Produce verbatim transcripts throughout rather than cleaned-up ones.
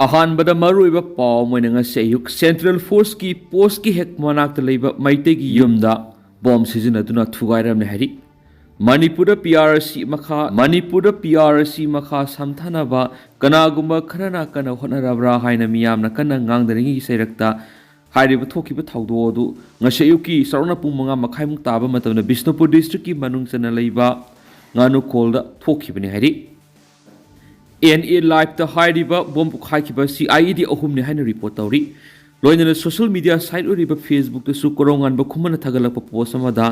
ꯑꯍꯥꯟꯕꯗ ꯃꯔꯨꯑꯣꯏꯕ ꯄꯥꯎ ꯑꯃ ꯑꯣꯏꯅ ꯉꯁꯤ ꯑꯌꯨꯛ Central Forceꯀꯤ postꯀꯤ ꯍꯦꯛ ꯃꯅꯥꯛꯇ ꯂꯩꯕ ꯃꯩꯇꯩꯒꯤ ꯌꯨꯝꯗ bomb ꯁꯤꯖꯤꯟꯅꯗꯨꯅ ꯊꯨꯒꯥꯏꯔꯝꯂꯦ ꯍꯥꯏꯔꯤ꯫ ꯃꯅꯤꯄꯨꯔꯗ P R C ꯃꯈꯥ, ꯃꯅꯤꯄꯨꯔꯗ P R C ꯃꯈꯥ ꯁꯝꯊꯅꯕ ꯀꯅꯥꯒꯨꯝꯕ ꯈꯔꯅ ꯀꯟꯅ ꯍꯣꯠꯅꯔꯕ꯭ꯔꯥ ꯍꯥꯏꯅ ꯃꯤꯌꯥꯝꯅ ꯀꯟꯅ ꯉꯥꯡꯅꯔꯤꯉꯩꯒꯤ ꯆꯩꯔꯛꯇ ꯍꯥꯏꯔꯤꯕ ꯊꯣꯛꯈꯤꯕ ꯊꯧꯗꯣꯛ ꯑꯗꯨ ꯉꯁꯤ ꯑꯌꯨꯛꯀꯤ ꯆꯥꯎꯔꯥꯛꯅ ꯄꯨꯡ ꯃꯉꯥ ꯃꯈꯥꯏꯃꯨꯛ ꯇꯥꯕ ꯃꯇꯝꯗ ꯕꯤꯁꯅꯨꯄꯨꯔ districtꯀꯤ ꯃꯅꯨꯡ ꯆꯟꯅ ꯂꯩꯕ ꯉꯥꯅꯨꯈꯣꯜꯗ ꯊꯣꯛꯈꯤꯕꯅꯤ ꯍꯥꯏꯔꯤ꯫ N A Liveꯇ ꯍꯥꯏꯔꯤꯕ bomb ꯄꯣꯈꯥꯏꯈꯤꯕ ꯑꯁꯤ I E D ꯑꯍꯨꯝꯅꯤ ꯍꯥꯏꯅ report ꯇꯧꯔꯤ꯫ ꯂꯣꯏꯅꯅ social media site ꯑꯣꯏꯔꯤꯕ Facebookꯇꯁꯨ ꯀꯣꯔꯧꯉꯥꯟꯕ ꯈꯨꯃꯟꯅ ꯊꯥꯒꯠꯂꯛꯄ post ꯑꯃꯗ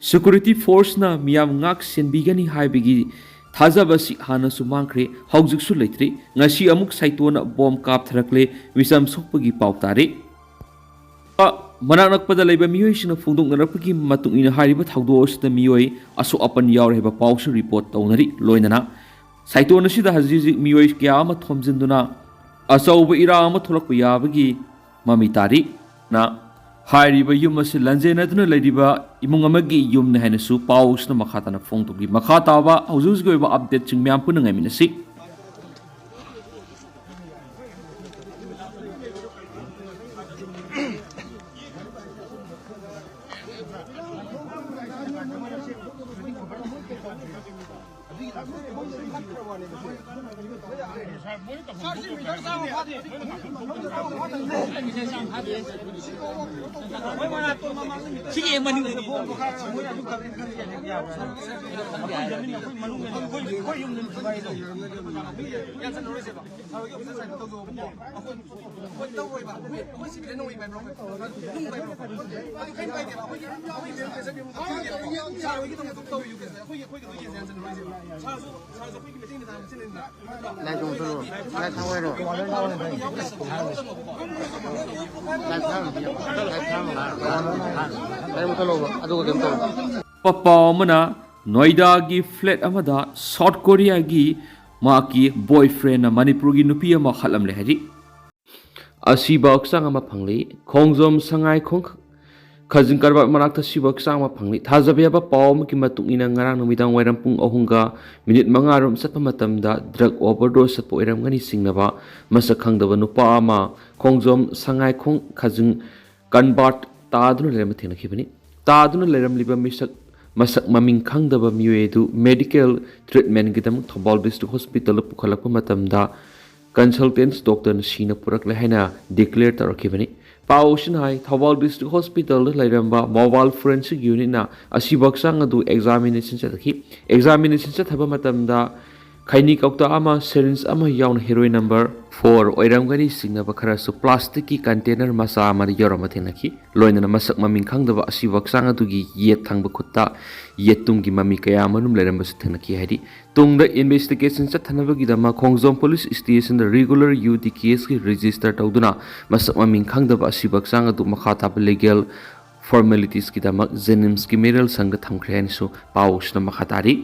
security forceꯅ ꯃꯤꯌꯥꯝ ꯉꯥꯛ ꯁꯦꯟꯕꯤꯒꯅꯤ ꯍꯥꯏꯕꯒꯤ ꯊꯥꯖꯕ ꯑꯁꯤ ꯍꯥꯟꯅꯁꯨ ꯃꯥꯡꯈ꯭ꯔꯦ, ꯍꯧꯖꯤꯛꯁꯨ ꯂꯩꯇ꯭ꯔꯤ꯫ ꯉꯁꯤ ꯑꯃꯨꯛ ꯁꯥꯏꯇꯣꯟꯅ bomb ꯀꯥꯞꯊꯔꯛꯂꯦ, ꯃꯤꯆꯝ ꯁꯣꯛꯄꯒꯤ ꯄꯥꯎ ꯇꯥꯔꯤ꯫ ꯃꯅꯥꯛ ꯅꯛꯄꯗ ꯂꯩꯕ ꯃꯤꯑꯣꯏꯁꯤꯡꯅ ꯐꯣꯡꯗꯣꯛꯅꯔꯛꯄꯒꯤ ꯃꯇꯨꯡ ꯏꯟꯅ ꯍꯥꯏꯔꯤꯕ ꯊꯧꯗꯣꯛ ꯑꯁꯤꯗ ꯃꯤꯑꯣꯏ ꯑꯁꯣꯛ ꯑꯄꯟ ꯌꯥꯎꯔꯦ ꯍꯥꯏꯕ ꯄꯥꯎꯁꯨ report ꯇꯧꯅꯔꯤ꯫ ꯂꯣꯏꯅꯅ ꯁꯥꯏꯇꯣꯟ ꯑꯁꯤꯗ ꯍꯧꯖꯤꯛ ꯍꯧꯖꯤꯛ ꯃꯤꯑꯣꯏ ꯀꯌꯥ ꯑꯃ ꯊꯣꯝꯖꯤꯟꯗꯨꯅ ꯑꯆꯧꯕ ꯏꯔꯥꯡ ꯑꯃ ꯊꯣꯛꯂꯛꯄ ꯌꯥꯕꯒꯤ ꯃꯃꯤ ꯇꯥꯔꯤ꯫ ꯅ ꯍꯥꯏꯔꯤꯕ ꯌꯨꯝ ꯑꯁꯤ ꯂꯥꯟꯖꯦꯟꯅꯗꯨꯅ ꯂꯩꯔꯤꯕ ꯏꯃꯨꯡ ꯑꯃꯒꯤ ꯌꯨꯝꯅꯤ ꯍꯥꯏꯅꯁꯨ ꯄꯥꯎ ꯑꯁꯤꯅ ꯃꯈꯥ ꯇꯥꯅ ꯐꯣꯡꯗꯣꯛꯂꯤ꯫ ꯃꯈꯥ ꯇꯥꯕ ꯍꯧꯖꯤꯛ ꯍꯧꯖꯤꯛꯀꯤ ꯑꯣꯏꯕ updateꯁꯤꯡ ꯃꯌꯥꯝ ꯄꯨꯟꯅ ꯉꯥꯏꯃꯤꯟꯅꯁꯤ꯫ ꯁꯤꯒꯤ ꯍꯦꯛ ꯃꯅꯤꯡꯗꯅꯤ꯫ ꯂꯥꯏꯠ ꯇꯣꯡꯁꯜꯂꯣ꯫ ꯂꯥꯏꯠ ꯊꯥꯡꯉꯣ ꯍꯥꯏꯔꯣ꯫ ꯂꯥꯏꯠ ꯊꯥꯡꯉꯣ꯫ ꯂꯥꯏꯠ ꯊꯥꯡꯉꯣ꯫ ꯂꯥꯏꯠ ꯃꯨꯊꯠꯂꯣꯕ꯫ ꯑꯗꯨꯒ ꯀꯩꯅꯣ ꯇꯧꯔꯣ꯫ ꯄꯥꯎ ꯑꯃꯅ, ꯅꯣꯏꯗꯥꯒꯤ flat ꯑꯃꯗ South Koreaꯒꯤ ꯃꯍꯥꯛꯀꯤ boyfriendꯅ ꯃꯅꯤꯄꯨꯔꯒꯤ ꯅꯨꯄꯤ ꯑꯃ ꯍꯥꯠꯂꯝꯂꯦ ꯍꯥꯏꯔꯤ꯫ ꯑꯁꯤꯕ ꯍꯛꯆꯥꯡ ꯑꯃ ꯐꯪꯂꯤ꯫ ꯈꯣꯡꯖꯣꯝ ꯁꯉꯥꯏ ꯈꯣꯡ-, ꯈꯥꯖꯤꯡ ꯀꯔꯕꯥꯔ ꯃꯅꯥꯛꯇ ꯑꯁꯤꯕ ꯍꯛꯆꯥꯡ ꯑꯃ ꯐꯪꯂꯤ꯫ ꯊꯥꯖꯕ ꯌꯥꯕ ꯄꯥꯎ ꯑꯃꯒꯤ ꯃꯇꯨꯡ ꯏꯟꯅ, ꯉꯔꯥꯡ ꯅꯨꯃꯤꯗꯥꯡ ꯋꯥꯏꯔꯝ ꯄꯨꯡ ꯑꯍꯨꯝꯒ ꯃꯤꯅꯤꯠ ꯃꯉꯥ ꯔꯣꯝ ꯆꯠꯄ ꯃꯇꯝꯗ drug overdose ꯆꯠꯄ ꯑꯣꯏꯔꯝꯒꯅꯤ ꯆꯤꯡꯅꯕ ꯃꯁꯛ ꯈꯪꯗꯕ ꯅꯨꯄꯥ ꯑꯃ ꯈꯣꯡꯖꯣꯝ ꯁꯉꯥꯏꯈꯣꯡ ꯈꯥꯖꯤꯡ ꯀꯟꯕꯥꯔꯠ ꯇꯥꯗꯨꯅ ꯂꯩꯔꯝꯕ ꯊꯦꯡꯅꯈꯤꯕꯅꯤ꯫ ꯇꯥꯗꯨꯅ ꯂꯩꯔꯝꯂꯤꯕ ꯃꯤꯁꯛ ꯃꯁꯛ ꯃꯃꯤꯡ ꯈꯪꯗꯕ ꯃꯤꯑꯣꯏ ꯑꯗꯨ medical treatmentꯒꯤꯗꯃꯛ ꯊꯧꯕꯥꯜ district hospitalꯗ ꯄꯨꯈꯠꯂꯛꯄ ꯃꯇꯝꯗ consultant doctorꯅ ꯁꯤꯅ ꯄꯨꯔꯛꯂꯦ ꯍꯥꯏꯅ declare ꯇꯧꯔꯛꯈꯤꯕꯅꯤ꯫ ꯄꯥꯎꯁꯤꯅ ꯍꯥꯏ, ꯊꯧꯕꯥꯜ district hospitalꯗ ꯂꯩꯔꯝꯕ mobile forensic unitꯅ ꯑꯁꯤꯕ ꯍꯛꯆꯥꯡ ꯑꯗꯨ examination ꯆꯠꯊꯈꯤ꯫ Examination ꯆꯠꯊꯕ ꯃꯇꯝꯗ ꯈꯩꯅꯤ ꯀꯧꯇꯥ ꯑꯃ, syringe ꯑꯃ ꯌꯥꯎꯅ heroin number four ꯑꯣꯏꯔꯝꯒꯅꯤ ꯆꯤꯡꯅꯕ ꯈꯔꯁꯨ plasticꯀꯤ container ꯃꯆꯥ ꯑꯃꯗ ꯌꯥꯎꯔꯝꯕ ꯊꯦꯡꯅꯈꯤ꯫ ꯂꯣꯏꯅꯅ ꯃꯁꯛ ꯃꯃꯤꯡ ꯈꯪꯗꯕ ꯑꯁꯤꯕ ꯍꯛꯆꯥꯡ ꯑꯗꯨꯒꯤ ꯌꯦꯠ ꯊꯪꯕ ꯈꯨꯠꯇ ꯌꯦꯠꯇꯨꯝꯒꯤ ꯃꯃꯤ ꯀꯌꯥ ꯑꯃꯔꯣꯝ ꯂꯩꯔꯝꯕꯁꯨ ꯊꯦꯡꯅꯈꯤ ꯍꯥꯏꯔꯤ꯫ ꯇꯨꯡꯗ investigation ꯆꯠꯊꯅꯕꯒꯤꯗꯃꯛ ꯈꯣꯡꯖꯣꯝ police stationꯗ regular UT caseꯀꯤ register ꯇꯧꯗꯨꯅ ꯃꯁꯛ ꯃꯃꯤꯡ ꯈꯪꯗꯕ ꯑꯁꯤꯕ ꯍꯛꯆꯥꯡ ꯑꯗꯨ ꯃꯈꯥ ꯇꯥꯕ legal formalitiesꯀꯤꯗꯃꯛ JNIMSꯀꯤ ꯃꯤꯔꯦꯜ ꯁꯪꯗ ꯊꯝꯈ꯭ꯔꯦ ꯍꯥꯏꯅꯁꯨ ꯄꯥꯎꯁꯤꯅ ꯃꯈꯥ ꯇꯥꯔꯤ꯫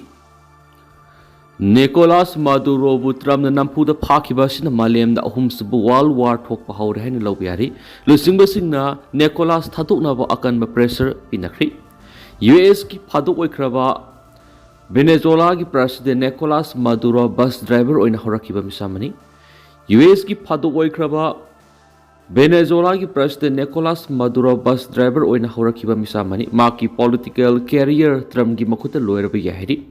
ꯅꯤꯀꯣꯂꯥꯁ ꯃꯥꯗꯨꯔꯣꯕꯨ ꯇ꯭ꯔꯝꯞꯅ ꯅꯝꯐꯨꯗ ꯐꯥꯈꯤꯕ ꯑꯁꯤꯅ ꯃꯥꯂꯦꯝꯗ ꯑꯍꯨꯝꯁꯨꯕ world war ꯊꯣꯛꯄ ꯍꯧꯔꯦ ꯍꯥꯏꯅ ꯂꯧꯕ ꯌꯥꯔꯤ꯫ ꯂꯨꯆꯤꯡꯕꯁꯤꯡꯅ ꯅꯤꯀꯣꯂꯥꯁ ꯊꯥꯗꯣꯛꯅꯕ ꯑꯀꯟꯕ pressure ꯄꯤꯅꯈ꯭ꯔꯤ꯫ USꯀꯤ ꯐꯥꯗꯣꯛ ꯑꯣꯏꯈ꯭ꯔꯕ ꯚꯦꯅꯦꯖꯣꯂꯥꯒꯤ president ꯅꯤꯀꯣꯂꯥꯁ ꯃꯥꯗꯨꯔꯣ bus driver ꯑꯣꯏꯅ ꯍꯧꯔꯛꯈꯤꯕ ꯃꯤꯁꯛ ꯑꯃꯅꯤ꯫ USꯀꯤ ꯐꯥꯗꯣꯛ ꯑꯣꯏꯈ꯭ꯔꯕ ꯚꯦꯅꯦꯖꯣꯂꯥꯒꯤ president ꯅꯤꯀꯣꯂꯥꯁ ꯃꯥꯗꯨꯔꯣ bus driver ꯑꯣꯏꯅ ꯍꯧꯔꯛꯈꯤꯕ ꯃꯤꯁꯛ ꯑꯃꯅꯤ꯫ ꯃꯍꯥꯛꯀꯤ political career ꯇ꯭ꯔꯝꯞꯀꯤ ꯃꯈꯨꯠꯇ ꯂꯣꯏꯔꯕ ꯌꯥꯏ ꯍꯥꯏꯔꯤ꯫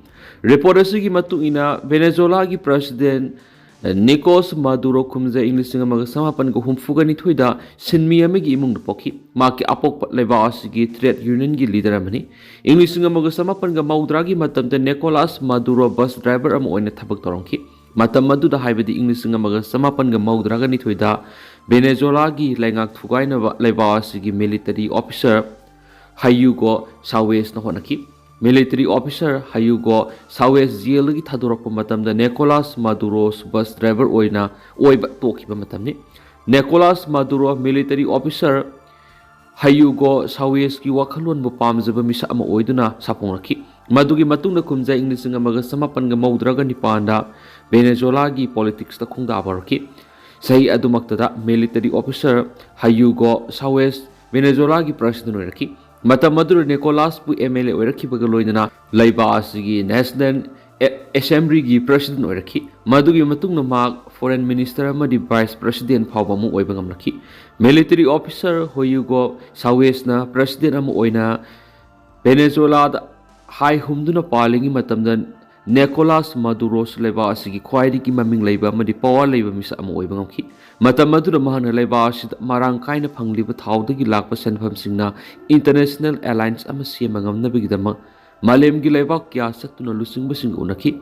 Report ꯑꯁꯤꯒꯤ ꯃꯇꯨꯡ ꯏꯟꯅ, ꯚꯦꯅꯦꯖꯣꯂꯥꯒꯤ president ꯅꯤꯀꯣꯁ ꯃꯥꯗꯨꯔꯣ ꯀꯨꯝꯖꯥ ꯏꯪ ꯂꯤꯁꯤꯡ ꯑꯃꯒ ꯆꯃꯥꯄꯟꯒ ꯍꯨꯝꯐꯨꯒ ꯅꯤꯊꯣꯏꯗ ꯁꯤꯟꯃꯤ ꯑꯃꯒꯤ ꯏꯃꯨꯡꯗ ꯄꯣꯛꯈꯤ꯫ ꯃꯍꯥꯛꯀꯤ ꯑꯄꯣꯛꯄ ꯂꯩꯕꯥꯛ ꯑꯁꯤꯒꯤ trade unionꯒꯤ leader ꯑꯃꯅꯤ꯫ ꯏꯪ ꯂꯤꯁꯤꯡ ꯑꯃꯒ ꯆꯃꯥꯄꯟꯒ ꯃꯧꯗ꯭ꯔꯥꯒꯤ ꯃꯇꯝꯗ ꯅꯤꯀꯣꯂꯥꯁ ꯃꯥꯗꯨꯔꯣ bus driver ꯑꯃ ꯑꯣꯏꯅ ꯊꯕꯛ ꯇꯧꯔꯝꯈꯤ꯫ ꯃꯇꯝ ꯑꯗꯨꯗ, ꯍꯥꯏꯕꯗꯤ ꯏꯪ ꯂꯤꯁꯤꯡ ꯑꯃꯒ ꯆꯃꯥꯄꯟꯒ ꯃꯧꯗ꯭ꯔꯥꯒ ꯅꯤꯊꯣꯏꯗ, ꯚꯦꯅꯦꯖꯣꯂꯥꯒꯤ ꯂꯩꯉꯥꯛ ꯊꯨꯒꯥꯏꯅꯕ ꯂꯩꯕꯥꯛ ꯑꯁꯤꯒꯤ military officer ꯍꯌꯨꯒꯣ ꯁꯥꯋꯦꯁꯅ ꯍꯣꯠꯅꯈꯤ꯫ Military officer ꯍꯌꯨꯒꯣ ꯁꯥꯋꯦꯁ jailꯗꯒꯤ ꯊꯥꯗꯣꯔꯛꯄ ꯃꯇꯝꯗ ꯅꯤꯀꯣꯂꯥꯁ ꯃꯥꯗꯨꯔꯣ bus driver ꯑꯣꯏꯅ ꯑꯣꯏꯕ ꯇꯣꯛꯈꯤꯕ ꯃꯇꯝꯅꯤ꯫ ꯅꯤꯀꯣꯂꯥꯁ ꯃꯥꯗꯨꯔꯣ military officer ꯍꯌꯨꯒꯣ ꯁꯥꯋꯦꯁꯀꯤ ꯋꯥꯈꯜꯂꯣꯟꯕꯨ ꯄꯥꯝꯖꯕ ꯃꯤꯁꯛ ꯑꯃ ꯑꯣꯏꯗꯨꯅ ꯁꯥꯐꯣꯡꯂꯛꯈꯤ꯫ ꯃꯗꯨꯒꯤ ꯃꯇꯨꯡꯗ ꯀꯨꯝꯖꯥ ꯏꯪ ꯂꯤꯁꯤꯡ ꯑꯃꯒ ꯆꯃꯥꯄꯟꯒ ꯃꯧꯗ꯭ꯔꯥꯒ ꯅꯤꯄꯥꯟꯗ ꯚꯦꯅꯦꯖꯣꯂꯥꯒꯤ politicsꯇ ꯈꯣꯡꯗꯥꯕ ꯍꯧꯔꯛꯈꯤ꯫ ꯆꯍꯤ ꯑꯗꯨꯃꯛꯇꯗ military officer ꯍꯌꯨꯒꯣ ꯁꯥꯋꯦꯁ ꯚꯦꯅꯦꯖꯨꯋꯦꯂꯥꯒꯤ ꯄ꯭ꯔꯁꯤꯗꯦꯟ ꯑꯣꯏꯔꯛꯈꯤ꯫ ꯃꯇꯝ ꯑꯗꯨꯗ ꯅꯤꯀꯣꯂꯥꯁꯄꯨ ꯑꯦꯝ ꯑꯦꯜ ꯑꯦ ꯑꯣꯏꯔꯛꯈꯤꯕꯒ ꯂꯣꯏꯅꯅ ꯂꯩꯕꯥꯛ ꯑꯁꯤꯒꯤ ꯅꯦꯁꯅꯦꯜ ꯑꯦ-, ꯑꯦꯁꯦꯝꯕ꯭ꯂꯤꯒꯤ ꯄ꯭ꯔꯁꯤꯗꯦꯟ ꯑꯣꯏꯔꯛꯈꯤ꯫ ꯃꯗꯨꯒꯤ ꯃꯇꯨꯡꯗ ꯃꯍꯥꯛ ꯐꯣꯔꯦꯟ ꯃꯤꯅꯤꯁꯇꯔ ꯑꯃꯗꯤ ꯚꯥꯏꯁ ꯄ꯭ꯔꯁꯤꯗꯦꯟ ꯐꯥꯎꯕ ꯑꯃꯨꯛ ꯑꯣꯏꯕ ꯉꯝꯂꯛꯈꯤ꯫ ꯃꯤꯂꯤꯇꯔꯤ ꯑꯣꯐꯤꯁꯥꯔ ꯍꯣꯌꯨꯒꯣ ꯁꯥꯋꯦꯁꯅ ꯄ꯭ꯔꯁꯤꯗꯦꯟ ꯑꯃ ꯑꯣꯏꯅ ꯚꯦꯅꯦꯖꯨꯋꯦꯂꯥꯗ ꯍꯥꯏ ꯍꯨꯝꯗꯨꯅ ꯄꯥꯜꯂꯤꯉꯩ ꯃꯇꯝꯗ ꯅꯤꯀꯣꯂꯥꯁ ꯃꯥꯗꯨꯔꯣꯁ ꯂꯩꯕꯥꯛ ꯑꯁꯤꯒꯤ ꯈ꯭ꯋꯥꯏꯗꯒꯤ ꯃꯃꯤꯡ ꯂꯩꯕ ꯑꯃꯗꯤ ꯄꯋꯥꯔ ꯂꯩꯕ ꯃꯤꯁꯛ ꯑꯃ ꯑꯣꯏꯕ ꯉꯝꯈꯤ꯫ ꯃꯇꯝ ꯑꯗꯨꯗ ꯃꯍꯥꯛꯅ ꯂꯩꯕꯥꯛ ꯑꯁꯤꯗ ꯃꯔꯥꯡ ꯀꯥꯏꯅ ꯐꯪꯂꯤꯕ ꯊꯥꯎꯗꯒꯤ ꯂꯥꯛꯄ ꯁꯦꯟꯐꯝꯁꯤꯡꯅ ꯏꯟꯇꯔꯅꯦꯁꯅꯦꯜ ꯑꯦꯂꯥꯌꯟꯁ ꯑꯃ ꯁꯦꯝꯕ ꯉꯝꯅꯕꯒꯤꯗꯃꯛ ꯃꯥꯂꯦꯝꯒꯤ ꯂꯩꯕꯥꯛ ꯀꯌꯥ ꯆꯠꯇꯨꯅ ꯂꯨꯆꯤꯡꯕꯁꯤꯡꯒ ꯎꯅꯈꯤ꯫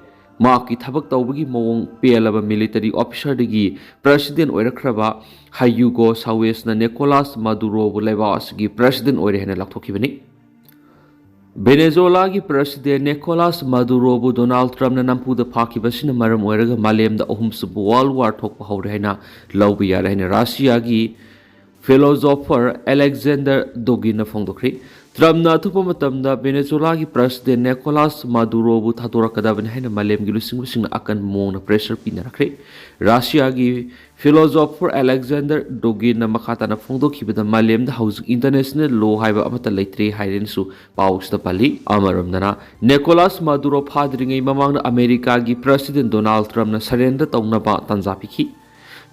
ꯃꯍꯥꯛꯀꯤ ꯊꯕꯛ ꯇꯧꯕꯒꯤ ꯃꯑꯣꯡ ꯄꯦꯜꯂꯕ ꯃꯤꯂꯤꯇꯔꯤ ꯑꯣꯐꯤꯁꯥꯔꯗꯒꯤ ꯄ꯭ꯔꯁꯤꯗꯦꯟ ꯑꯣꯏꯔꯛꯈ꯭ꯔꯕ ꯍꯌꯨꯒꯣ ꯁꯥꯋꯦꯁꯅ ꯅꯤꯀꯣꯂꯥꯁ ꯃꯥꯗꯨꯔꯣꯕꯨ ꯂꯩꯕꯥꯛ ꯑꯁꯤꯒꯤ ꯄ꯭ꯔꯁꯤꯗꯦꯟ ꯑꯣꯏꯔꯦ ꯍꯥꯏꯅ ꯂꯥꯎꯊꯣꯛꯈꯤꯕꯅꯤ꯫ ꯚꯦꯅꯦꯖꯨꯋꯦꯂꯥꯒꯤ ꯄ꯭ꯔꯁꯤꯗꯦꯟ ꯅꯤꯀꯣꯂꯥꯁ ꯃꯥꯗꯨꯔꯣꯕꯨ ꯗꯣꯅꯥꯜꯗ ꯇ꯭ꯔꯝꯞꯅ ꯅꯝꯐꯨꯗ ꯐꯥꯈꯤꯕꯁꯤꯅ ꯃꯔꯝ ꯑꯣꯏꯔꯒ ꯃꯥꯂꯦꯝꯗ ꯑꯍꯨꯝꯁꯨꯕ ꯋꯥꯔꯜꯗ ꯋꯥꯔ ꯊꯣꯛꯄ ꯍꯧꯔꯦ ꯍꯥꯏꯅ ꯂꯧꯕ ꯌꯥꯔꯦ ꯍꯥꯏꯅ ꯔꯁꯤꯌꯥꯒꯤ ꯐꯤꯂꯣꯁꯣꯐꯔ ꯑꯂꯦꯛꯖꯦꯟꯗꯔ ꯗꯣꯒꯤꯟꯅ ꯐꯣꯡꯗꯣꯛꯈ꯭ꯔꯤ꯫ ꯇ꯭ꯔꯝꯞꯅ ꯑꯊꯨꯕ ꯃꯇꯝꯗ ꯚꯦꯅꯦꯖꯨꯋꯦꯂꯥꯒꯤ ꯄ꯭ꯔꯁꯤꯗꯦꯟ ꯅꯤꯀꯣꯂꯥꯁ ꯃꯥꯗꯨꯔꯣꯕꯨ ꯊꯥꯗꯣꯔꯛꯀꯗꯕꯅꯤ ꯍꯥꯏꯅ ꯃꯥꯂꯦꯝꯒꯤ ꯂꯨꯆꯤꯡꯕꯁꯤꯡꯅ ꯑꯀꯟꯕ ꯃꯑꯣꯡꯗ ꯄ꯭ꯔꯦꯁꯔ ꯄꯤꯅꯔꯛꯈ꯭ꯔꯦ꯫ ꯔꯁꯤꯌꯥꯒꯤ ꯐꯤꯂꯣꯁꯣꯐꯔ ꯑꯂꯦꯛꯖꯦꯟꯗꯔ ꯗꯣꯒꯤꯟꯅ ꯃꯈꯥ ꯇꯥꯅ ꯐꯣꯡꯗꯣꯛꯈꯤꯕꯗ ꯃꯥꯂꯦꯝꯗ ꯍꯧꯖꯤꯛ ꯏꯟꯇꯔꯅꯦꯁꯅꯦꯜ ꯂꯣ ꯍꯥꯏꯕ ꯑꯃꯠꯇ ꯂꯩꯇ꯭ꯔꯦ ꯍꯥꯏꯔꯦꯅꯁꯨ ꯄꯥꯎꯁꯤꯗ ꯄꯜꯂꯤ꯫ ꯑꯃꯔꯣꯝꯗꯅ ꯅꯤꯀꯣꯂꯥꯁ ꯃꯥꯗꯨꯔꯣ ꯐꯥꯗ꯭ꯔꯤꯉꯩ ꯃꯃꯥꯡꯗ ꯑꯃꯦꯔꯤꯀꯥꯒꯤ ꯄ꯭ꯔꯁꯤꯗꯦꯟ ꯗꯣꯅꯥꯜꯗ ꯇ꯭ꯔꯝꯞꯅ ꯁꯔꯦꯟꯗꯔ ꯇꯧꯅꯕ ꯇꯥꯟꯖꯥ ꯄꯤꯈꯤ꯫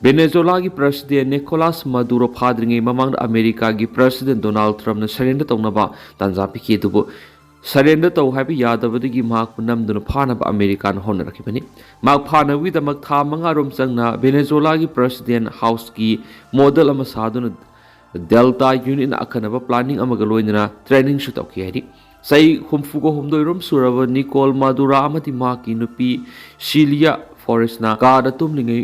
ꯚꯦꯅꯦꯖꯨꯋꯦꯂꯥꯒꯤ ꯄ꯭ꯔꯁꯤꯗꯦꯟ ꯅꯤꯀꯣꯂꯥꯁ ꯃꯥꯗꯨꯔꯣ ꯐꯥꯗ꯭ꯔꯤꯉꯩ ꯃꯃꯥꯡꯗ ꯑꯃꯦꯔꯤꯀꯥꯒꯤ ꯄ꯭ꯔꯁꯤꯗꯦꯟ ꯗꯣꯅꯥꯜꯗ ꯇ꯭ꯔꯝꯞꯅ ꯁꯔꯦꯟꯗꯔ ꯇꯧꯅꯕ ꯇꯥꯟꯖꯥ ꯄꯤꯈꯤ, ꯑꯗꯨꯕꯨ ꯁꯔꯦꯟꯗꯔ ꯇꯧ ꯍꯥꯏꯕ ꯌꯥꯗꯕꯗꯒꯤ ꯃꯍꯥꯛꯄꯨ ꯅꯝꯗꯨꯅ ꯐꯥꯅꯕ ꯑꯃꯦꯔꯤꯀꯥꯅ ꯍꯣꯠꯅꯔꯛꯈꯤꯕꯅꯤ꯫ ꯃꯍꯥꯛ ꯐꯥꯅꯕꯒꯤꯗꯃꯛ ꯊꯥ ꯃꯉꯥ ꯔꯣꯝ ꯆꯪꯅ ꯚꯦꯅꯦꯖꯨꯋꯦꯂꯥꯒꯤ ꯄ꯭ꯔꯁꯤꯗꯦꯟ ꯍꯥꯎꯁꯀꯤ ꯃꯣꯗꯦꯜ ꯑꯃ ꯁꯥꯗꯨꯅ ꯗꯦꯜꯇꯥ ꯌꯨꯅꯤꯠꯅ ꯑꯈꯟꯅꯕ ꯄ꯭ꯂꯥꯅꯤꯡ ꯑꯃꯒ ꯂꯣꯏꯅꯅ ꯇ꯭ꯔꯦꯅꯤꯡꯁꯨ ꯇꯧꯈꯤ ꯍꯥꯏꯔꯤ꯫ ꯆꯍꯤ ꯍꯨꯝꯐꯨꯒ ꯍꯨꯝꯗꯣꯏ ꯔꯣꯝ ꯁꯨꯔꯕ ꯅꯤꯀꯣꯜ ꯃꯥꯗꯨꯔꯥ ꯑꯃꯗꯤ ꯃꯍꯥꯛꯀꯤ ꯅꯨꯄꯤ ꯁꯤꯂꯤꯌꯥ ꯐꯣꯔꯦꯁꯅ ꯀꯥꯗ ꯇꯨꯝꯂꯤꯉꯩ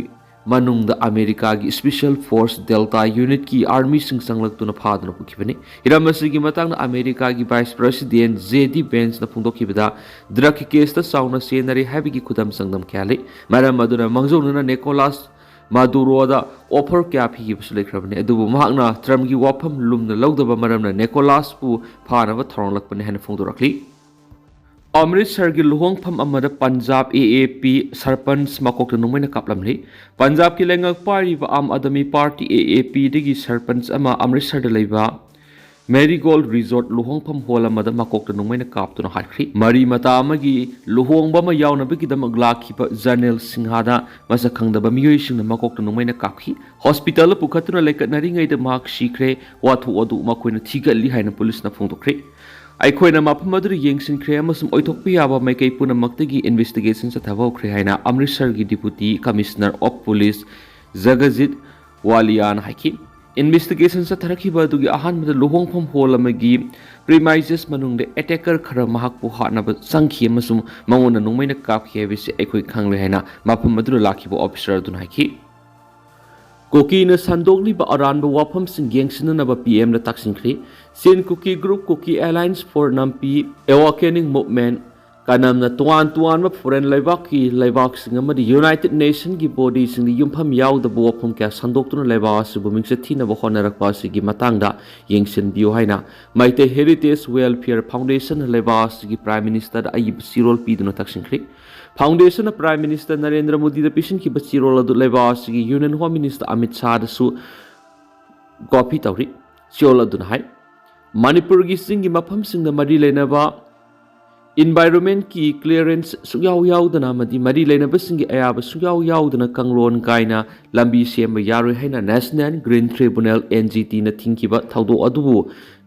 ꯃꯅꯨꯡꯗ ꯑꯃꯦꯔꯤꯀꯥꯒꯤ ꯁ꯭ꯄꯦꯁꯤꯌꯦꯜ ꯐꯣꯔꯁ ꯗꯦꯜꯇꯥ ꯌꯨꯅꯤꯠꯀꯤ ꯑꯥꯔꯃꯤꯁꯤꯡ ꯆꯪꯂꯛꯇꯨꯅ ꯐꯥꯗꯨꯅ ꯄꯨꯈꯤꯕꯅꯤ꯫ ꯍꯤꯔꯝ ꯑꯁꯤꯒꯤ ꯃꯇꯥꯡꯗ ꯑꯃꯦꯔꯤꯀꯥꯒꯤ ꯚꯥꯏꯁ ꯄ꯭ꯔꯁꯤꯗꯦꯟ ꯖꯦ ꯗꯤ ꯚꯦꯟꯁꯅ ꯐꯣꯡꯗꯣꯛꯈꯤꯕꯗ, ꯗ꯭ꯔꯒꯀꯤ ꯀꯦꯁꯇ ꯆꯥꯎꯅ ꯆꯦꯟꯅꯔꯤ ꯍꯥꯏꯕꯒꯤ ꯈꯨꯗꯝ ꯆꯥꯡꯗꯝ ꯀꯌꯥ ꯂꯩ꯫ ꯃꯔꯝ ꯑꯗꯨꯅ ꯃꯥꯡꯖꯧꯅꯅ ꯅꯤꯀꯣꯂꯥꯁ ꯃꯥꯗꯨꯔꯣꯗ ꯑꯣꯐꯔ ꯀꯌꯥ ꯄꯤꯈꯤꯕꯁꯨ ꯂꯩꯈ꯭ꯔꯕꯅꯤ, ꯑꯗꯨꯕꯨ ꯃꯍꯥꯛꯅ ꯇ꯭ꯔꯝꯞꯀꯤ ꯋꯥꯐꯝ ꯂꯨꯝꯅ ꯂꯧꯗꯕ ꯃꯔꯝꯅ ꯅꯤꯀꯣꯂꯥꯁꯄꯨ ꯐꯥꯅꯕ ꯊꯧꯔꯥꯡꯂꯛꯄꯅꯤ ꯍꯥꯏꯅ ꯐꯣꯡꯗꯣꯔꯛꯂꯤ꯫ ꯑꯃ꯭ꯔꯤꯠꯁꯔꯒꯤ ꯂꯨꯍꯣꯡꯐꯝ ꯑꯃꯗ ꯄꯟꯖꯥꯕ A A P ꯁꯔꯄꯟꯆ ꯃꯀꯣꯛꯇ ꯅꯣꯡꯃꯩꯅ ꯀꯥꯞꯂꯝꯂꯤ꯫ ꯄꯟꯖꯥꯕꯀꯤ ꯂꯩꯉꯥꯛ ꯄꯥꯏꯔꯤꯕ Aam Aadmi party, A A P, ꯗꯒꯤ ꯁꯔꯄꯟꯆ ꯑꯃ ꯑꯃ꯭ꯔꯤꯠꯁꯔꯗ ꯂꯩꯕ ꯃꯦꯔꯤꯒꯣꯜ ꯔꯤꯖꯣꯔꯠ ꯂꯨꯍꯣꯡꯐꯝ ꯍꯣꯜ ꯑꯃꯗ ꯃꯀꯣꯛꯇ ꯅꯣꯡꯃꯩꯅ ꯀꯥꯞꯇꯨꯅ ꯍꯥꯠꯈ꯭ꯔꯤ꯫ ꯃꯔꯤ ꯃꯇꯥ ꯑꯃꯒꯤ ꯂꯨꯍꯣꯡꯕ ꯑꯃ ꯌꯥꯎꯅꯕꯒꯤꯗꯃꯛ ꯂꯥꯛꯈꯤꯕ ꯖꯔꯅꯦꯜ ꯁꯤꯡꯍꯥꯗ ꯃꯁꯛ ꯈꯪꯗꯕ ꯃꯤꯑꯣꯏꯁꯤꯡꯅ ꯃꯀꯣꯛꯇ ꯅꯣꯡꯃꯩꯅ ꯀꯥꯞꯈꯤ꯫ ꯍꯣꯁꯄꯤꯇꯥꯜꯗ ꯄꯨꯈꯠꯇꯨꯅ ꯂꯩꯀꯠꯅꯔꯤꯉꯩꯗ ꯃꯍꯥꯛ ꯁꯤꯈ꯭ꯔꯦ꯫ ꯋꯥꯊꯣꯛ ꯑꯗꯨ ꯃꯈꯣꯏꯅ ꯊꯤꯒꯠꯂꯤ ꯍꯥꯏꯅ ꯄꯨꯂꯤꯁꯅ ꯐꯣꯡꯗꯣꯛꯈ꯭ꯔꯦ꯫ ꯑꯩꯈꯣꯏꯅ ꯃꯐꯝ ꯑꯗꯨꯗ ꯌꯦꯡꯁꯤꯟꯈ꯭ꯔꯦ ꯑꯃꯁꯨꯡ ꯑꯣꯏꯊꯣꯛꯄ ꯌꯥꯕ ꯃꯥꯏꯀꯩ ꯄꯨꯝꯅꯃꯛꯇꯒꯤ ꯏꯟꯚꯦꯁꯇꯤꯒꯦꯁꯟ ꯆꯠꯊꯕ ꯍꯧꯈ꯭ꯔꯦ ꯍꯥꯏꯅ ꯑꯃ꯭ꯔꯤꯠꯁꯔꯒꯤ ꯗꯤꯄꯨꯇꯤ ꯀꯃꯤꯁꯅꯔ ꯑꯣꯐ ꯄꯨꯂꯤꯁ ꯖꯒꯖꯤꯠ ꯋꯥꯂꯤꯌꯥꯅ ꯍꯥꯏꯈꯤ꯫ ꯏꯟꯚꯦꯁꯇꯤꯒꯦꯁꯟ ꯆꯠꯊꯔꯛꯈꯤꯕ ꯑꯗꯨꯒꯤ ꯑꯍꯥꯟꯕꯗ ꯂꯨꯍꯣꯡꯐꯝ ꯍꯣꯜ ꯑꯃꯒꯤ ꯄ꯭ꯔꯤꯃꯥꯏꯁꯦꯁ ꯃꯅꯨꯡꯗ ꯑꯦꯇꯦꯀꯔ ꯈꯔ ꯃꯍꯥꯛꯄꯨ ꯍꯥꯠꯅꯕ ꯆꯪꯈꯤ ꯑꯃꯁꯨꯡ ꯃꯉꯣꯟꯗ ꯅꯣꯡꯃꯩꯅ ꯀꯥꯞꯈꯤ ꯍꯥꯏꯕꯁꯤ ꯑꯩꯈꯣꯏ ꯈꯪꯂꯦ ꯍꯥꯏꯅ ꯃꯐꯝ ꯑꯗꯨꯗ ꯂꯥꯛꯈꯤꯕ ꯑꯣꯐꯤꯁꯔ ꯑꯗꯨꯅ ꯍꯥꯏꯈꯤ꯫ ꯀꯨꯀꯤꯅ ꯁꯟꯗꯣꯛꯂꯤꯕ ꯑꯔꯥꯟꯕ ꯋꯥꯐꯝꯁꯤꯡ ꯌꯦꯡꯁꯤꯟꯅꯅꯕ P M the ꯇꯥꯛꯁꯤꯟꯈ꯭ꯔꯤ꯫ Chin Kuki Group, Kuki Alliance for Nampi, Awakening Movement, ꯀꯅꯝꯅ ꯇꯣꯉꯥꯟ ꯇꯣꯉꯥꯟꯕ ꯐꯣꯔꯦꯟ ꯂꯩꯕꯥꯛꯀꯤ ꯂꯩꯕꯥꯛꯁꯤꯡ ꯑꯃꯗꯤ ꯌꯨꯅꯥꯏꯇꯦꯗ ꯅꯦꯁꯟꯒꯤ ꯕꯣꯗꯤꯁꯤꯡꯗ ꯌꯨꯝꯐꯝ ꯌꯥꯎꯗꯕ ꯋꯥꯐꯝ ꯀꯌꯥ ꯁꯟꯗꯣꯛꯇꯨꯅ ꯂꯩꯕꯥꯛ ꯑꯁꯤꯕꯨ ꯃꯤꯡꯆꯠ ꯊꯤꯅꯕ ꯍꯣꯠꯅꯔꯛꯄ ꯑꯁꯤꯒꯤ ꯃꯇꯥꯡꯗ ꯌꯦꯡꯁꯤꯟꯕꯤꯌꯨ ꯍꯥꯏꯅ ꯃꯩꯇꯩ ꯍꯦꯔꯤꯇꯦꯖ ꯋꯦꯜꯐꯤꯌꯔ ꯐꯥꯎꯟꯗꯦꯁꯟꯅ ꯂꯩꯕꯥꯛ ꯑꯁꯤꯒꯤ ꯄ꯭ꯔꯥꯏꯝ ꯃꯤꯅꯤꯁꯇꯔꯗ ꯑꯏꯕ ꯆꯦꯔꯣꯜ ꯄꯤꯗꯨꯅ ꯇꯛꯁꯤꯟꯈ꯭ꯔꯤ꯫ ꯐꯥꯎꯟꯗꯦꯁꯟꯅ ꯄ꯭ꯔꯥꯏꯝ ꯃꯤꯅꯤꯁꯇꯔ ꯅꯔꯦꯟꯗ꯭ꯔ ꯃꯣꯗꯤꯗ ꯄꯤꯁꯤꯟꯈꯤꯕ ꯆꯦꯔꯣꯜ ꯑꯗꯨ ꯂꯩꯕꯥꯛ ꯑꯁꯤꯒꯤ ꯌꯨꯅꯤꯌꯟ ꯍꯣꯝ ꯃꯤꯅꯤꯁꯇꯔ ꯑꯃꯤꯠ ꯁꯥꯍꯗꯁꯨ ꯀꯣꯄꯤ ꯇꯧꯔꯤ꯫ ꯆꯦꯔꯣꯜ ꯑꯗꯨꯅ ꯍꯥꯏ, ꯃꯅꯤꯄꯨꯔꯒꯤ ꯆꯤꯡꯒꯤ ꯃꯐꯝꯁꯤꯡꯗ ꯃꯔꯤ ꯂꯩꯅꯕ ꯏꯟꯚꯥꯏꯔꯣꯟꯃꯦꯟꯀꯤ ꯀ꯭ꯂꯤꯌꯥꯔꯦꯟꯁ ꯁꯨꯛꯌꯥꯎ ꯌꯥꯎꯗꯅ ꯑꯃꯗꯤ ꯃꯔꯤ ꯂꯩꯅꯕꯁꯤꯡꯒꯤ ꯑꯌꯥꯕ ꯁꯨꯛꯌꯥꯎ ꯌꯥꯎꯗꯅ ꯀꯥꯡꯂꯣꯟ ꯀꯥꯏꯅ ꯂꯝꯕꯤ ꯁꯦꯝꯕ ꯌꯥꯔꯣꯏ ꯍꯥꯏꯅ National Green Tribunal, N G T, ꯅ ꯊꯤꯡꯈꯤꯕ ꯊꯧꯗꯣꯛ ꯑꯗꯨꯕꯨ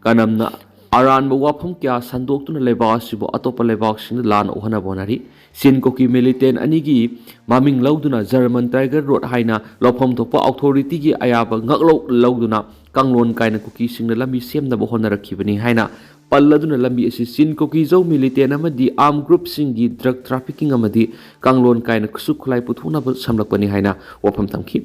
ꯀꯅꯝꯅ ꯑꯔꯥꯟꯕ ꯋꯥꯐꯝ ꯀꯌꯥ ꯁꯟꯗꯣꯛꯇꯨꯅ ꯂꯩꯕꯥꯛ ꯑꯁꯤꯕꯨ ꯑꯇꯣꯞꯄ ꯂꯩꯕꯥꯛꯁꯤꯡꯗ ꯂꯥꯟꯅ ꯎꯍꯟꯅꯕ ꯍꯣꯠꯅꯔꯤ꯫ ꯆꯤꯟ ꯀꯨꯀꯤ ꯃꯤꯂꯤꯇꯦꯟ ꯑꯅꯤꯒꯤ ꯃꯃꯤꯡ ꯂꯧꯗꯨꯅ ꯖꯔꯃꯟ ꯇꯥꯏꯒꯔ ꯔꯣꯗ ꯍꯥꯏꯅ ꯂꯧꯐꯝ ꯊꯣꯛꯄ ꯑꯣꯊꯣꯔꯤꯇꯤꯒꯤ ꯑꯌꯥꯕ ꯉꯥꯛꯂꯧ ꯂꯧꯗꯨꯅ ꯀꯥꯡꯂꯣꯟ ꯀꯥꯏꯅ ꯀꯨꯀꯤꯁꯤꯡꯅ ꯂꯝꯕꯤ ꯁꯦꯝꯅꯕ ꯍꯣꯠꯅꯔꯛꯈꯤꯕꯅꯤ ꯍꯥꯏꯅ ꯄꯜꯂꯗꯨꯅ ꯂꯝꯕꯤ ꯑꯁꯤ ꯆꯤꯟ ꯀꯨꯀꯤ ꯖꯧ ꯃꯤꯂꯤꯇꯦꯟ ꯑꯃꯗꯤ ꯑꯥꯔꯝ ꯒ꯭ꯔꯨꯞꯁꯤꯡꯒꯤ ꯗ꯭ꯔꯒ ꯇ꯭ꯔꯥꯐꯤꯀꯤꯡ ꯑꯃꯗꯤ ꯀꯥꯡꯂꯣꯟ ꯀꯥꯏꯅ ꯈꯨꯠꯁꯨ ꯈꯨꯠꯂꯥꯏ ꯄꯨꯊꯣꯛꯅꯕ ꯁꯦꯝꯂꯛꯄꯅꯤ ꯍꯥꯏꯅ ꯋꯥꯐꯝ ꯊꯝꯈꯤ꯫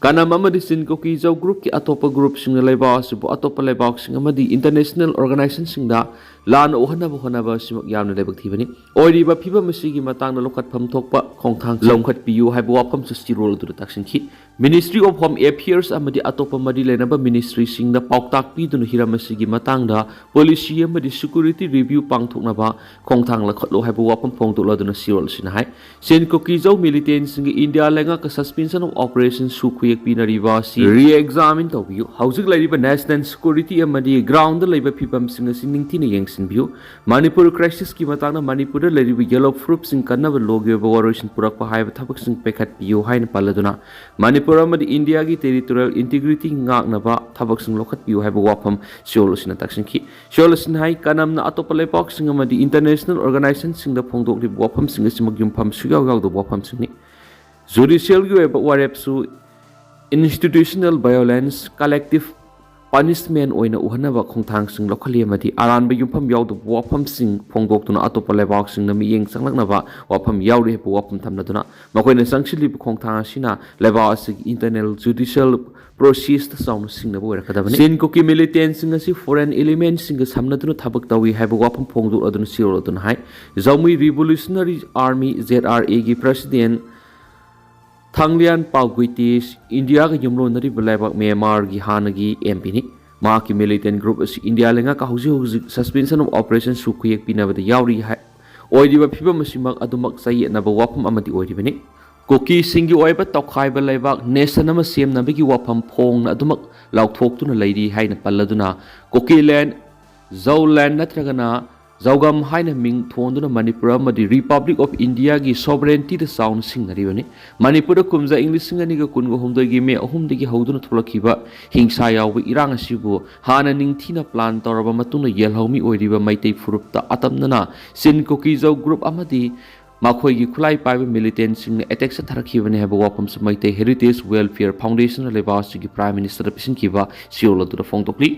ꯀꯅꯝ ꯑꯃꯗꯤ ꯆꯤꯟ ꯀꯨꯀꯤ ꯖꯧ ꯒ꯭ꯔꯨꯞꯀꯤ ꯑꯇꯣꯞꯄ ꯒ꯭ꯔꯨꯞꯁꯤꯡꯅ ꯂꯩꯕꯥꯛ ꯑꯁꯤꯕꯨ ꯑꯇꯣꯞꯄ ꯂꯩꯕꯥꯛꯁꯤꯡ ꯑꯃꯗꯤ ꯏꯟꯇꯔꯅꯦꯁꯅꯦꯜ ꯑꯣꯔꯒꯅꯥꯏꯖꯦꯁꯟꯁꯤꯡꯗ ꯂꯥꯟꯅ ꯎꯍꯟꯅꯕ ꯍꯣꯠꯅꯕ ꯑꯁꯤꯃꯛ ꯌꯥꯝꯅ ꯂꯥꯏꯕꯛ ꯊꯤꯕꯅꯤ꯫ ꯑꯣꯏꯔꯤꯕ ꯐꯤꯕꯝ ꯑꯁꯤꯒꯤ ꯃꯇꯥꯡꯗ ꯂꯧꯈꯠꯐꯝ ꯊꯣꯛꯄ ꯈꯣꯡꯊꯥꯡ ꯂꯧꯈꯠꯄꯤꯌꯨ ꯍꯥꯏꯕ ꯋꯥꯐꯝꯁꯨ ꯆꯤꯔꯣꯜ ꯑꯗꯨꯗ ꯇꯥꯛꯁꯤꯟꯈꯤ꯫ Ministry of Home Affairs ꯑꯃꯗꯤ ꯑꯇꯣꯞꯄ ꯃꯔꯤ ꯂꯩꯅꯕ ministryꯁꯤꯡꯗ ꯄꯥꯎꯇꯥꯛ ꯄꯤꯗꯨꯅ ꯍꯤꯔꯝ ꯑꯁꯤꯒꯤ ꯃꯇꯥꯡꯗ policy ꯑꯃꯗꯤ security review ꯄꯥꯡꯊꯣꯛꯅꯕ ꯈꯣꯡꯊꯥꯡ ꯂꯧꯈꯠꯂꯨ ꯍꯥꯏꯕ ꯋꯥꯐꯝ ꯐꯣꯡꯗꯣꯛꯂꯗꯨꯅ ꯆꯤꯔꯣꯜ ꯑꯁꯤꯅ ꯍꯥꯏ꯫ ꯁꯦꯟ ꯀꯨꯀꯤꯖꯧ militantꯁꯤꯡꯒꯤ ꯏꯟꯗꯤꯌꯥ ꯂꯩꯉꯥꯛꯀ suspension of operation ꯁꯨ ꯈꯨꯌꯦꯛ ꯄꯤꯅꯔꯤꯕ ꯑꯁꯤ re-examine ꯇꯧꯕꯤꯌꯨ꯫ ꯍꯧꯖꯤꯛ ꯂꯩꯔꯤꯕ national security ꯑꯃꯗꯤ groundꯗ ꯂꯩꯕ ꯐꯤꯕꯝꯁꯤꯡ ꯑꯁꯤ ꯅꯤꯡꯊꯤꯅ ꯌꯦꯡꯁꯤꯟꯕꯤꯌꯨ꯫ ꯃꯅꯤꯄꯨꯔ crisisꯀꯤ ꯃꯇꯥꯡꯗ ꯃꯅꯤꯄꯨꯔꯗ ꯂꯩꯔꯤꯕ ꯌꯦꯜꯂꯣ ꯐꯨꯔꯨꯞꯁꯤꯡ ꯀꯟꯅꯕ ꯂꯣꯒꯤ ꯑꯣꯏꯕ ꯋꯥꯔꯣꯏꯁꯤꯟ ꯄꯨꯔꯛꯄ ꯍꯥꯏꯕ ꯊꯕꯛꯁꯤꯡ ꯄꯥꯏꯈꯠꯄꯤꯌꯨ ꯍꯥꯏꯅ ꯄꯜꯂꯗꯨꯅ, ꯃꯅꯤꯄꯨꯔ ꯑꯃꯗꯤ ꯏꯟꯗꯤꯌꯥꯒꯤ territorial integrity ꯉꯥꯛꯅꯕ ꯊꯕꯛꯁꯤꯡ ꯂꯧꯈꯠꯄꯤꯌꯨ ꯍꯥꯏꯕ ꯋꯥꯐꯝ ꯆꯤꯔꯣꯜ ꯑꯁꯤꯅ ꯇꯥꯛꯁꯤꯟꯈꯤ꯫ ꯆꯤꯔꯣꯜ ꯑꯁꯤꯅ ꯍꯥꯏ, ꯀꯅꯝꯅ ꯑꯇꯣꯞꯄ ꯂꯩꯕꯥꯛꯁꯤꯡ ꯑꯃꯗꯤ international organisationꯁꯤꯡꯗ ꯐꯣꯡꯗꯣꯛꯂꯤꯕ ꯋꯥꯐꯝꯁꯤꯡ ꯑꯁꯤꯃꯛ ꯌꯨꯝꯐꯝ ꯁꯨꯛꯌꯥꯎ ꯌꯥꯎꯗꯕ ꯋꯥꯐꯝꯁꯤꯡꯅꯤ꯫ Judicialꯒꯤ ꯑꯣꯏꯕ ꯋꯥꯔꯦꯞꯁꯨ institutional violence, collective punishment ꯑꯣꯏꯅ ꯎꯍꯟꯅꯕ ꯈꯣꯡꯊꯥꯡꯁꯤꯡ ꯂꯧꯈꯠꯂꯤ ꯑꯃꯗꯤ ꯑꯔꯥꯟꯕ ꯌꯨꯝꯐꯝ ꯌꯥꯎꯗꯕ ꯋꯥꯐꯝꯁꯤꯡ ꯐꯣꯡꯗꯣꯛꯇꯨꯅ ꯑꯇꯣꯞꯄ ꯂꯩꯕꯥꯛꯁꯤꯡꯅ ꯃꯤꯠꯌꯦꯡ ꯆꯪꯂꯛꯅꯕ ꯋꯥꯐꯝ ꯌꯥꯎꯔꯤ ꯍꯥꯏꯕ ꯋꯥꯐꯝ ꯊꯝꯂꯗꯨꯅ, ꯃꯈꯣꯏꯅ ꯆꯪꯁꯤꯜꯂꯤꯕ ꯈꯣꯡꯊꯥꯡ ꯑꯁꯤꯅ ꯂꯩꯕꯥꯛ ꯑꯁꯤꯒꯤ internal judicial processꯇ ꯆꯥꯎꯅ ꯁꯤꯡꯅꯕ ꯑꯣꯏꯔꯛꯀꯗꯕꯅꯤ꯫ ꯁꯦꯟ ꯀꯨꯀꯤ militantꯁꯤꯡ ꯑꯁꯤ foreign elementꯁꯤꯡꯒ ꯁꯝꯅꯗꯨꯅ ꯊꯕꯛ ꯇꯧꯏ ꯍꯥꯏꯕ ꯋꯥꯐꯝ ꯐꯣꯡꯗꯣꯛꯂꯗꯨꯅ ꯆꯤꯔꯣꯜ ꯑꯗꯨꯅ ꯍꯥꯏ, ꯖꯥꯎꯃꯤ Revolutionary Army, ZRAꯒꯤ president ꯊꯥꯡꯂꯤꯌꯥꯟ ꯄꯥꯎꯒꯨꯏꯇꯤꯁ ꯏꯟꯗꯤꯌꯥꯒ ꯌꯨꯝꯂꯣꯟꯅꯔꯤꯕ ꯂꯩꯕꯥꯛ ꯃ꯭ꯌꯥꯟꯃꯥꯔꯒꯤ ꯍꯥꯟꯅꯒꯤ MPꯅꯤ꯫ ꯃꯍꯥꯛꯀꯤ militant group ꯑꯁꯤ ꯏꯟꯗꯤꯌꯥ ꯂꯩꯉꯥꯛꯀ ꯍꯧꯖꯤꯛ ꯍꯧꯖꯤꯛ suspension of operation ꯁꯨ ꯈꯨꯌꯦꯛ ꯄꯤꯅꯕꯗ ꯌꯥꯎꯔꯤ ꯍꯥꯏ꯫ ꯑꯣꯏꯔꯤꯕ ꯐꯤꯕꯝ ꯑꯁꯤꯃꯛ ꯑꯗꯨꯃꯛ ꯆꯌꯦꯠꯅꯕ ꯋꯥꯐꯝ ꯑꯃꯗꯤ ꯑꯣꯏꯔꯤꯕꯅꯤ꯫ ꯀꯨꯀꯤꯁꯤꯡꯒꯤ ꯑꯣꯏꯕ ꯇꯣꯈꯥꯏꯕ ꯂꯩꯕꯥꯛ nation ꯑꯃ ꯁꯦꯝꯅꯕꯒꯤ ꯋꯥꯐꯝ ꯐꯣꯡꯅ ꯑꯗꯨꯃꯛ ꯂꯥꯎꯊꯣꯛꯇꯨꯅ ꯂꯩꯔꯤ ꯍꯥꯏꯅ ꯄꯜꯂꯗꯨꯅ, ꯀꯨꯀꯤꯂꯦꯟ, ꯖꯧꯂꯦꯟ ꯅꯠꯇ꯭ꯔꯒꯅ ꯖꯧꯒꯝ ꯍꯥꯏꯅ ꯃꯤꯡ ꯊꯣꯟꯗꯨꯅ ꯃꯅꯤꯄꯨꯔ ꯑꯃꯗꯤ Republic of Indiaꯒꯤ sovereigntyꯗ ꯆꯥꯎꯅ ꯁꯤꯡꯅꯔꯤꯕꯅꯤ꯫ ꯃꯅꯤꯄꯨꯔꯗ ꯀꯨꯝꯖꯥ ꯏꯪ ꯂꯤꯁꯤꯡ ꯑꯅꯤꯒ ꯀꯨꯟꯒ ꯍꯨꯝꯗꯣꯏꯒꯤ ꯃꯦ ꯑꯍꯨꯝꯗꯒꯤ ꯍꯧꯗꯨꯅ ꯊꯣꯛꯂꯛꯈꯤꯕ ꯍꯤꯡꯁꯥ ꯌꯥꯎꯕ ꯏꯔꯥꯡ ꯑꯁꯤꯕꯨ ꯍꯥꯟꯅ ꯅꯤꯡꯊꯤꯅ plan ꯇꯧꯔꯕ ꯃꯇꯨꯡꯗ ꯌꯦꯜꯍꯧꯃꯤ ꯑꯣꯏꯔꯤꯕ ꯃꯩꯇꯩ ꯐꯨꯔꯨꯞꯇ ꯑꯇꯝꯅꯅ ꯁꯦꯟ ꯀꯨꯀꯤꯖꯧ group ꯑꯃꯗꯤ ꯃꯈꯣꯏꯒꯤ ꯈꯨꯠꯂꯥꯏ ꯄꯥꯏꯕ militantꯁꯤꯡꯅ attack ꯆꯠꯊꯔꯛꯈꯤꯕꯅꯤ ꯍꯥꯏꯕ ꯋꯥꯐꯝꯁꯨ ꯃꯩꯇꯩ Heritage Welfare Foundationꯅ ꯂꯩꯕꯥꯛ ꯑꯁꯤꯒꯤ Prime Ministerꯗ ꯄꯤꯁꯤꯟꯈꯤꯕ ꯆꯤꯔꯣꯜ ꯑꯗꯨꯗ ꯐꯣꯡꯗꯣꯛꯂꯤ꯫